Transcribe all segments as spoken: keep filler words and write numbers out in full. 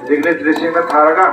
ꯗꯤꯒꯅꯤꯇꯔꯤꯁꯤꯡꯅ ꯊꯥꯔꯒ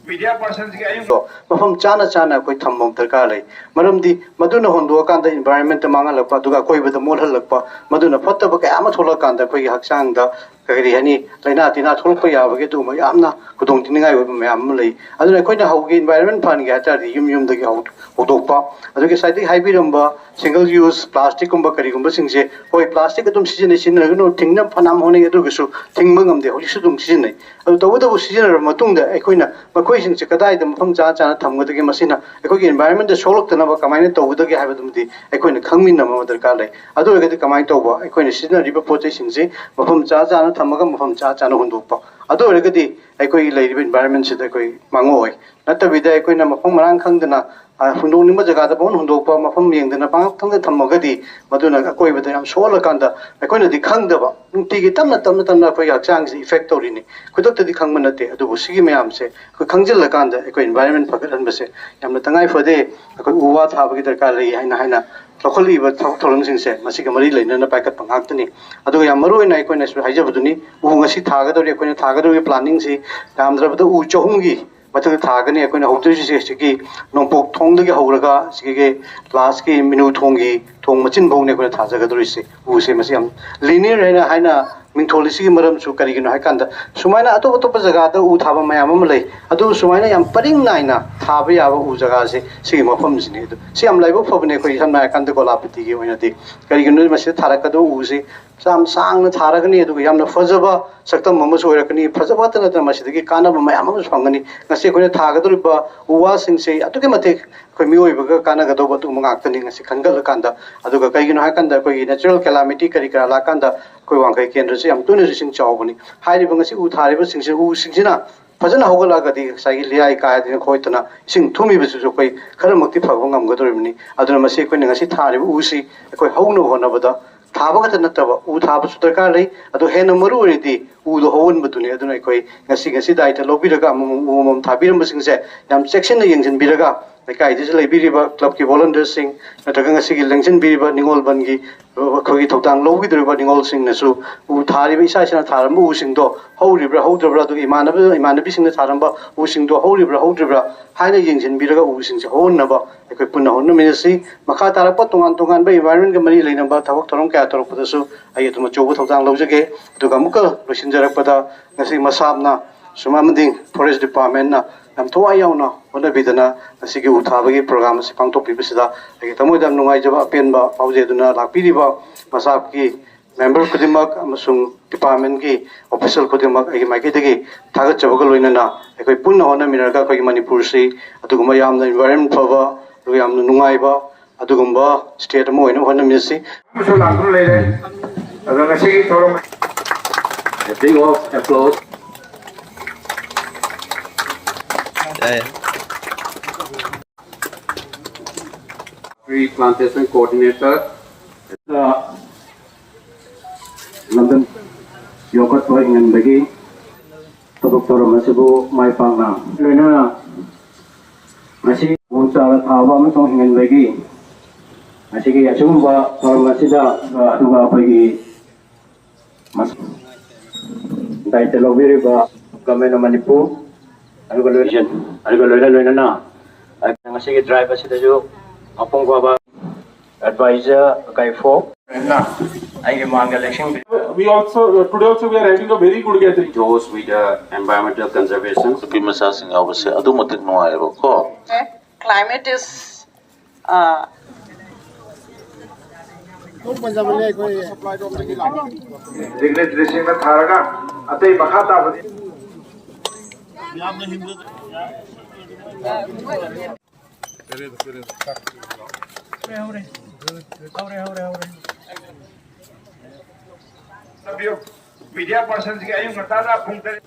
ꯃꯤꯗꯤꯌꯥ ꯄꯥꯔꯁꯟꯁꯤꯡꯒꯤ ꯑꯌꯨꯛ ꯃꯐꯝ ꯆꯥꯅ ꯆꯥꯅ ꯑꯩꯈꯣꯏ ꯊꯝꯕ ꯑꯃ ꯗꯔꯀꯥꯔ ꯂꯩ꯫ ꯃꯔꯝꯗꯤ ꯃꯗꯨꯅ ꯍꯣꯟꯗꯣꯛꯑꯀꯥꯟꯗ ꯏꯟꯚꯥꯏꯔꯟꯃꯦꯟꯇ ꯃꯥꯡꯍꯜꯂꯛꯄ, ꯑꯗꯨꯒ ꯑꯀꯣꯏꯕꯗ ꯃꯣꯠꯍꯜꯂꯛꯄ, ꯃꯗꯨꯅ ꯐꯠꯇꯕ ꯀꯌꯥ ꯑꯃ ꯊꯣꯛꯂꯛꯑꯀꯥꯟꯗ ꯑꯩꯈꯣꯏꯒꯤ ꯍꯛꯆꯥꯡꯗ ꯀꯔꯤ ꯍꯥꯏꯅꯤ, ꯂꯥꯏꯅꯥ ꯇꯤꯟꯅꯥ ꯊꯣꯛꯂꯛꯄ ꯌꯥꯕꯒꯤ ꯑꯗꯨꯒꯨꯝꯕ ꯌꯥꯝꯅ ꯈꯨꯗꯣꯡ ꯊꯤꯅꯤꯡꯉꯥꯏ ꯑꯣꯏꯕ ꯃꯌꯥꯝ ꯑꯃ ꯂꯩ꯫ ꯑꯗꯨꯅ ꯑꯩꯈꯣꯏꯅ ꯍꯧꯒꯦ, ꯏꯟꯚꯥꯏꯔꯟꯃꯦꯟ ꯐꯍꯟꯒꯦ ꯍꯥꯏ ꯇꯥꯔꯗꯤ ꯌꯨꯝ ꯌꯨꯝꯗꯒꯤ ꯍꯧ-, ꯍꯧꯗꯣꯛꯄ꯫ ꯑꯗꯨꯒꯤ ꯉꯁꯥꯏꯗꯒꯤ ꯍꯥꯏꯕꯤꯔꯝꯕ ꯁꯤꯡꯒꯜ ꯌꯨꯁ ꯄ꯭ꯂꯥꯁꯇꯤꯛꯀꯨꯝꯕ ꯀꯔꯤꯒꯨꯝꯕꯁꯤꯡꯁꯦ, ꯍꯣꯏ, ꯄ꯭ꯂꯥꯁꯇꯤꯛ ꯑꯗꯨꯝ ꯁꯤꯖꯤꯟꯅꯩ, ꯁꯤꯖꯤꯟꯅꯒꯅꯨ, ꯊꯤꯡꯅꯕ ꯐꯅꯌꯥꯝ ꯍꯣꯠꯅꯩ, ꯑꯗꯨ ꯑꯣꯏꯔꯒꯁꯨ ꯊꯤꯡꯕ ꯉꯝꯗꯦ, ꯍꯧꯖꯤꯛꯁꯨ ꯑꯗꯨꯝ ꯁꯤꯖꯤꯟꯅꯩ꯫ ꯑꯗꯨ ꯇꯧꯕꯇꯕꯨ ꯁꯤꯖꯤꯟꯅꯔꯕ ꯃꯇꯨꯡꯗ ꯑꯩꯈꯣꯏꯅ ꯃꯈꯣꯏꯁꯤꯡꯁꯦ ꯀꯗꯥꯏꯗ ꯃꯐꯝ ꯆꯥ ꯆꯥꯅ ꯊꯝꯒꯗꯒꯦ, ꯃꯁꯤꯅ ꯑꯩꯈꯣꯏꯒꯤ ꯏꯟꯚꯥꯏꯔꯟꯃꯦꯟꯗ ꯁꯣꯛꯂꯛꯇꯅꯕ ꯀꯃꯥꯏꯅ ꯇꯧꯒꯗꯒꯦ ꯍꯥꯏꯕꯗꯨꯃꯗꯤ ꯑꯩꯈꯣꯏꯅ ꯈꯪꯃꯤꯟꯅꯕ ꯑꯃ ꯗꯔꯀꯥꯔ ꯂꯩ꯫ ꯑꯗꯨ ꯑꯣꯏꯔꯒꯗꯤ ꯀꯃꯥꯏꯅ ꯇꯧꯕ? ꯑꯩꯈꯣꯏꯅ ꯁꯤꯖꯤꯟꯅꯔꯤꯕ ꯄꯣꯠ ꯆꯩꯁꯤꯡꯁꯦ ꯃꯐꯝ ꯆꯥ ꯆꯥꯅ ꯊꯝꯃꯒ ꯃꯐꯝ ꯆꯥ ꯆꯥꯅ ꯍꯨꯟꯗꯣꯛꯄ꯫ ꯑꯗꯨ ꯑꯣꯏꯔꯒꯗꯤ ꯑꯩꯈꯣꯏꯒꯤ ꯂꯩꯔꯤꯕ ꯏꯟꯚꯥꯏꯔꯟꯃꯦꯟꯁꯤꯗ ꯑꯩꯈꯣꯏ ꯃꯥꯡꯉꯛꯑꯣꯏ꯫ ꯅꯠꯇꯕꯤꯗ ꯑꯩꯈꯣꯏꯅ ꯃꯐꯝ ꯃꯔꯥꯡ ꯈꯪꯗꯅ, ꯑ, ꯍꯨꯟꯗꯣꯛꯅꯤꯡꯕ ꯖꯒꯥꯗ ꯄꯪꯍꯨꯟ ꯍꯨꯟꯗꯣꯛꯄ, ꯃꯐꯝ ꯌꯦꯡꯗꯅ ꯄꯪꯊꯝꯗ ꯊꯝꯃꯒꯗꯤ ꯃꯗꯨꯅ ꯑꯀꯣꯏꯕꯗ ꯌꯥꯝ ꯁꯣꯛꯍꯜꯂꯀꯥꯟꯗ ꯑꯩꯈꯣꯏꯅꯗꯤ ꯈꯪꯗꯕ, ꯅꯨꯡꯇꯤꯒꯤ ꯇꯞꯅ ꯇꯞꯅ ꯇꯞꯅ ꯑꯩꯈꯣꯏꯒꯤ ꯍꯛꯆꯥꯡꯁꯤ ꯏꯐꯦꯛ ꯇꯧꯔꯤꯅꯤ꯫ ꯈꯨꯗꯛꯇꯗꯤ ꯈꯪꯕ ꯅꯠꯇꯦ, ꯑꯗꯨꯕꯨ ꯁꯤꯒꯤ ꯃꯌꯥꯝꯁꯦ ꯑꯩꯈꯣꯏ ꯈꯪꯖꯤꯜꯂꯀꯥꯟꯗ ꯑꯩꯈꯣꯏ ꯏꯟꯚꯥꯏꯔꯟꯃꯦꯟ ꯐꯒꯠꯍꯟꯕꯁꯦ ꯌꯥꯝꯅ ꯇꯉꯥꯏ ꯐꯗꯦ꯫ ꯑꯩꯈꯣꯏ ꯎ ꯋꯥ ꯊꯥꯕꯒꯤ ꯗꯔꯀꯥꯔ ꯂꯩ ꯍꯥꯏꯅ, ꯍꯥꯏꯅ ꯂꯧꯈꯠꯂꯛꯏꯕ ꯊꯕꯛ ꯊꯧꯔꯝꯁꯤꯡꯁꯦ ꯃꯁꯤꯒ ꯃꯔꯤ ꯂꯩꯅꯅ ꯄꯥꯏꯈꯠꯄ ꯉꯥꯛꯇꯅꯤ꯫ ꯑꯗꯨꯒ ꯌꯥꯝ ꯃꯔꯨ ꯑꯣꯏꯅ ꯑꯩꯈꯣꯏꯅꯁꯨ ꯍꯥꯏꯖꯕꯗꯨꯅꯤ, ꯎ ꯉꯁꯤ ꯊꯥꯒꯗꯧꯔꯤ, ꯑꯩꯈꯣꯏꯅ ꯊꯥꯒꯗꯧꯔꯤꯕ ꯄ꯭ꯂꯥꯅꯤꯡꯁꯤ ꯌꯥꯝꯗ꯭ꯔꯕꯗ ꯎ ꯆꯍꯨꯝꯒꯤ ꯃꯊꯛꯇ ꯊꯥꯒꯅꯤ꯫ ꯑꯩꯈꯣꯏꯅ ꯍꯧꯗꯣꯏꯁꯦ ꯁꯤꯒꯤ ꯅꯣꯡꯄꯣꯛ ꯊꯣꯡꯗꯒꯤ ꯍꯧꯔꯒ ꯁꯤꯒꯤ ꯂꯥꯁꯀꯤ ꯃꯤꯅꯨ ꯊꯣꯡꯒꯤ ꯊꯣꯡ ꯃꯆꯤꯟ ꯐꯥꯎꯅꯤ ꯑꯩꯈꯣꯏꯅ ꯊꯥꯖꯒꯗꯧꯔꯤꯁꯦ꯫ ꯎꯁꯦ ꯃꯁꯤ ꯌꯥꯝ ꯂꯤꯅꯤꯌꯔ ꯍꯥꯏꯅ, ꯍꯥꯏꯅ ꯃꯤꯡꯊꯣꯜꯂꯤꯁꯤꯒꯤ ꯃꯔꯝꯁꯨ ꯀꯔꯤꯒꯤꯅꯣ ꯍꯥꯏ ꯀꯥꯟꯗ, ꯁꯨꯃꯥꯏꯅ ꯑꯇꯣꯞ ꯑꯇꯣꯞꯄ ꯖꯒꯥꯗ ꯎ ꯊꯥꯕ ꯃꯌꯥꯝ ꯑꯃ ꯂꯩ, ꯑꯗꯨ ꯁꯨꯃꯥꯏꯅ ꯌꯥꯝ ꯄꯔꯤꯡ ꯅꯥꯏꯅ ꯊꯥꯕ ꯌꯥꯕ ꯎ ꯖꯒꯥꯁꯦ ꯁꯤꯒꯤ ꯃꯐꯝꯁꯤꯅꯤ꯫ ꯑꯗꯨ ꯁꯤ ꯌꯥꯝ ꯂꯥꯏꯕꯛ ꯐꯕꯅꯦ ꯑꯩꯈꯣꯏ, ꯁꯝꯅ ꯍꯥꯏꯔ ꯀꯥꯟꯗ ꯒꯣꯂꯥꯄꯇꯤꯒꯤ ꯑꯣꯏꯅꯗꯤ꯫ ꯀꯔꯤꯒꯤꯅꯣꯗꯤ ꯃꯁꯤꯗ ꯊꯥꯔꯛꯀꯗꯧꯕ ꯎꯁꯤ ꯌꯥꯝ ꯁꯥꯡꯅ ꯊꯥꯔꯒꯅꯤ, ꯑꯗꯨꯒ ꯌꯥꯝꯅ ꯐꯖꯕ ꯁꯛꯇꯝ ꯑꯃꯁꯨ ꯑꯣꯏꯔꯛꯀꯅꯤ꯫ ꯐꯖꯕ ꯈꯛꯇ ꯅꯠꯇꯅ ꯃꯁꯤꯗꯒꯤ ꯀꯥꯟꯅꯕ ꯃꯌꯥꯝ ꯑꯃꯁꯨ ꯐꯪꯒꯅꯤ꯫ ꯉꯁꯤ ꯑꯩꯈꯣꯏꯅ ꯊꯥꯒꯗꯧꯔꯤꯕ ꯎ ꯋꯥꯁꯤꯡꯁꯦ ꯑꯗꯨꯛꯀꯤ ꯃꯇꯤꯛ ꯑꯩꯈꯣꯏ ꯃꯤꯑꯣꯏꯕꯒ ꯀꯥꯟꯅꯒꯗꯧꯕ ꯑꯗꯨꯒꯨꯝꯕ ꯉꯥꯛꯇꯅꯤ ꯉꯁꯤ ꯈꯟꯒꯠꯂꯀꯥꯟꯗ꯫ ꯑꯗꯨꯒ ꯀꯩꯒꯤꯅꯣ ꯍꯥꯏꯀꯥꯟꯗ ꯑꯩꯈꯣꯏꯒꯤ ꯅꯦꯆꯔꯦꯜ ꯀꯦꯂꯥꯃꯤꯇꯤ ꯀꯔꯤ ꯀꯔꯥ ꯂꯥꯛꯀꯥꯟꯗ ꯑꯩꯈꯣꯏ ꯋꯥꯡꯈꯩ ꯀꯦꯟꯗ꯭ꯔꯁꯤ ꯌꯥꯝ ꯇꯣꯏꯅꯁꯨ ꯏꯁꯤꯡ ꯆꯥꯎꯕꯅꯤ꯫ ꯍꯥꯏꯔꯤꯕ ꯉꯁꯤ ꯎ ꯊꯥꯔꯤꯕꯁꯤꯡꯁꯤ, ꯎꯁꯤꯡꯁꯤꯅ ꯐꯖꯅ ꯍꯧꯒꯠꯂꯛꯑꯒꯗꯤ ꯉꯁꯥꯏꯒꯤ ꯂꯩꯌꯥꯏ ꯀꯥꯏꯗꯅ ꯈꯣꯏꯗꯅ ꯏꯁꯤꯡ ꯊꯨꯝꯃꯤꯕꯁꯤꯁꯨ ꯑꯩꯈꯣꯏ ꯈꯔꯃꯛꯇꯤ ꯐꯕ ꯉꯝꯒꯗꯧꯔꯤꯕꯅꯤ꯫ ꯑꯗꯨꯅ ꯃꯁꯤ ꯑꯩꯈꯣꯏꯅ ꯉꯁꯤ ꯊꯥꯔꯤꯕ ꯎꯁꯤ ꯑꯩꯈꯣꯏ ꯍꯧꯅꯕ ꯍꯣꯠꯅꯕꯗ ꯊꯥꯕ ꯈꯛꯇ ꯅꯠꯇꯕ ꯎ ꯊꯥꯕꯁꯨ ꯗꯔꯀꯥꯔ ꯂꯩ꯫ ꯑꯗꯣ ꯍꯦꯟꯅ ꯃꯔꯨ ꯑꯣꯏꯔꯤꯗꯤ ꯎꯗꯣ ꯍꯧꯍꯟꯕꯗꯨꯅꯤ꯫ ꯑꯗꯨꯅ ꯑꯩꯈꯣꯏ ꯉꯁꯤ, ꯉꯁꯤ ꯗꯥꯏꯇ ꯂꯧꯕꯤꯔꯒ ꯑꯃꯃꯝ ꯎ ꯑꯃꯃꯝ ꯊꯥꯕꯤꯔꯝꯕꯁꯤꯡꯁꯦ ꯌꯥꯝ ꯆꯦꯛꯁꯤꯟꯅ ꯌꯦꯡꯁꯤꯟꯕꯤꯔꯒ ꯂꯩꯀꯥꯏꯗꯁꯨ ꯂꯩꯕꯤꯔꯤꯕ ꯀ꯭ꯂꯕꯀꯤ ꯚꯣꯂꯟꯇꯤꯌꯔꯁꯤꯡ ꯅꯠꯇ꯭ꯔꯒ ꯉꯁꯤꯒꯤ ꯂꯦꯡꯁꯤꯟꯕꯤꯔꯤꯕ ꯅꯤꯉꯣꯜ ꯕꯟꯒꯤ ꯑꯩꯈꯣꯏꯒꯤ ꯊꯧꯗꯥꯡ ꯂꯧꯕꯤꯗꯧꯔꯤꯕ ꯅꯤꯉꯣꯜꯁꯤꯡꯅꯁꯨ ꯎ ꯊꯥꯔꯤꯕ, ꯏꯁꯥ ꯏꯁꯥꯅ ꯊꯥꯔꯝꯕ ꯎꯁꯤꯡꯗꯣ ꯍꯧꯔꯤꯕ꯭ꯔꯥ ꯍꯧꯗ꯭ꯔꯕ꯭ꯔꯥ, ꯑꯗꯨꯒ ꯏꯃꯥꯟꯅꯕ ꯏꯃꯥꯟꯅꯕꯤꯁꯤꯡꯅ ꯊꯥꯔꯝꯕ ꯎꯁꯤꯡꯗꯣ ꯍꯧꯔꯤꯕ꯭ꯔꯥ ꯍꯧꯗ꯭ꯔꯤꯕ꯭ꯔꯥ ꯍꯥꯏꯅ ꯌꯦꯡꯁꯤꯟꯕꯤꯔꯒ ꯎꯁꯤꯡꯁꯦ ꯍꯧꯍꯟꯅꯕ ꯑꯩꯈꯣꯏ ꯄꯨꯟꯅ ꯍꯣꯠꯅꯃꯤꯟꯅꯁꯤ꯫ ꯃꯈꯥ ꯇꯥꯔꯛꯄ ꯇꯣꯉꯥꯟ ꯇꯣꯉꯥꯟꯕ environment ꯀ ꯃꯔꯤ ꯂꯩꯅꯕ ꯊꯕꯛ ꯊꯧꯔꯝ ꯀꯌꯥ ꯇꯧꯔꯛꯄꯗꯁꯨ ꯑꯩ ꯑꯗꯨꯝ ꯑꯆꯧꯕ ꯊꯧꯗꯥꯡ ꯂꯧꯖꯒꯦ꯫ ꯑꯗꯨꯒ ꯑꯃꯨꯛꯀ ꯂꯣꯏꯁꯤꯟꯖꯔꯛꯄꯗ, ꯉꯁꯤ ꯃꯁꯥꯞꯅ ꯁꯨꯝ ꯑꯃꯗꯤ Forest Department ꯅ ꯌꯥꯝ ꯊꯋꯥꯏ ꯌꯥꯎꯅ ꯍꯣꯠꯅꯕꯤꯗꯅ ꯉꯁꯤꯒꯤ ꯎ ꯊꯥꯕꯒꯤ program ꯑꯁꯤ ꯄꯥꯡꯊꯣꯛꯄꯤꯕꯁꯤꯗ ꯑꯩꯒꯤ ꯊꯃꯣꯏꯗ ꯌꯥꯝ ꯅꯨꯡꯉꯥꯏꯖꯕ ꯑꯄꯦꯟꯕ ꯐꯥꯎꯖꯩ꯫ ꯑꯗꯨꯅ ꯂꯥꯛꯄꯤꯔꯤꯕ ꯃꯁꯥꯞꯀꯤ member ꯈꯨꯗꯤꯡꯃꯛ ꯑꯃꯁꯨꯡ department ꯀꯤ official ꯈꯨꯗꯤꯡꯃꯛ ꯑꯩꯒꯤ ꯃꯥꯏꯀꯩꯗꯒꯤ ꯊꯥꯒꯠꯆꯕꯒ ꯂꯣꯏꯅꯅ ꯑꯩꯈꯣꯏ ꯄꯨꯟꯅ ꯍꯣꯠꯅꯃꯤꯟꯅꯔꯒ ꯑꯩꯈꯣꯏꯒꯤ ꯃꯅꯤꯄꯨꯔꯁꯤ ꯑꯗꯨꯒꯨꯝꯕ ꯌꯥꯝꯅ environment ꯐꯕ, ꯑꯗꯨꯒ ꯌꯥꯝꯅ ꯅꯨꯡꯉꯥꯏꯕ ꯑꯗꯨꯒꯨꯝꯕ state ꯑꯃ ꯑꯣꯏꯅꯕ ꯍꯣꯠꯅꯃꯤꯟꯅꯁꯤ꯫ ꯑꯃꯁꯨ ꯂꯥꯛꯇꯨꯅ ꯂꯩꯔꯦ꯫ ꯑꯗꯣ ꯉꯁꯤꯒꯤ ꯊꯧꯔꯝ A big of applause. Tree plantation coordinator. ꯂꯝꯗꯝ ꯌꯣꯛꯈꯠꯄ ꯍꯤꯡꯍꯟꯕꯒꯤ ꯊꯕꯛ ꯊꯧꯔꯝ ꯑꯁꯤꯕꯨ ꯃꯥꯏ ꯄꯥꯛꯅ ꯂꯣꯏꯅꯅ ꯉꯁꯤ ꯎ ꯆꯥꯔ ꯊꯥꯕ ꯑꯃꯁꯨꯡ ꯍꯤꯡꯍꯟꯕꯒꯤ ꯉꯁꯤꯒꯤ ꯑꯁꯤꯒꯨꯝꯕ ꯊꯧꯔꯝ ꯑꯁꯤꯗ, ꯑꯗꯨꯒ ꯑꯩꯈꯣꯏꯒꯤ ꯃꯁ-, ꯗꯥꯏꯇ ꯂꯧꯕꯤꯔꯤꯕ Government of Manipur, ꯑꯗꯨꯒ ꯂꯣꯏ-, ꯑꯗꯨꯒ ꯂꯣꯏꯅ ꯂꯣꯏꯅꯅ ꯉꯁꯤꯒꯤ drive ꯑꯁꯤꯗꯁꯨ ꯃꯄꯨꯡ ꯐꯥꯕ advisor ꯀꯥꯏꯐꯣ ꯑꯩꯒꯤ ꯃꯥꯡꯗ ꯂꯦꯡꯁꯤꯟꯕꯤ-, We also, uh, today also we are having a very good gathering. Those with the environmental conservation. ꯅꯨꯄꯤ ꯃꯆꯥꯁꯤꯡ ꯌꯥꯎꯕꯁꯦ ꯑꯗꯨꯛ ꯃꯇꯤꯛ ꯅꯨꯡꯉꯥꯏꯌꯦꯕꯀꯣ꯫ Climate is, uh, Dignitaryꯁꯤꯡꯅ ꯊꯥꯔꯒ ꯑꯇꯩ ꯃꯈꯥ ꯇꯥꯕꯗꯤ ꯇꯥꯕꯤꯌꯨ꯫ Media personꯁꯤꯡꯒꯤ ꯑꯌꯨꯛ ꯉꯟꯇꯥꯗ ꯄꯨꯡ ꯇꯔꯦꯠ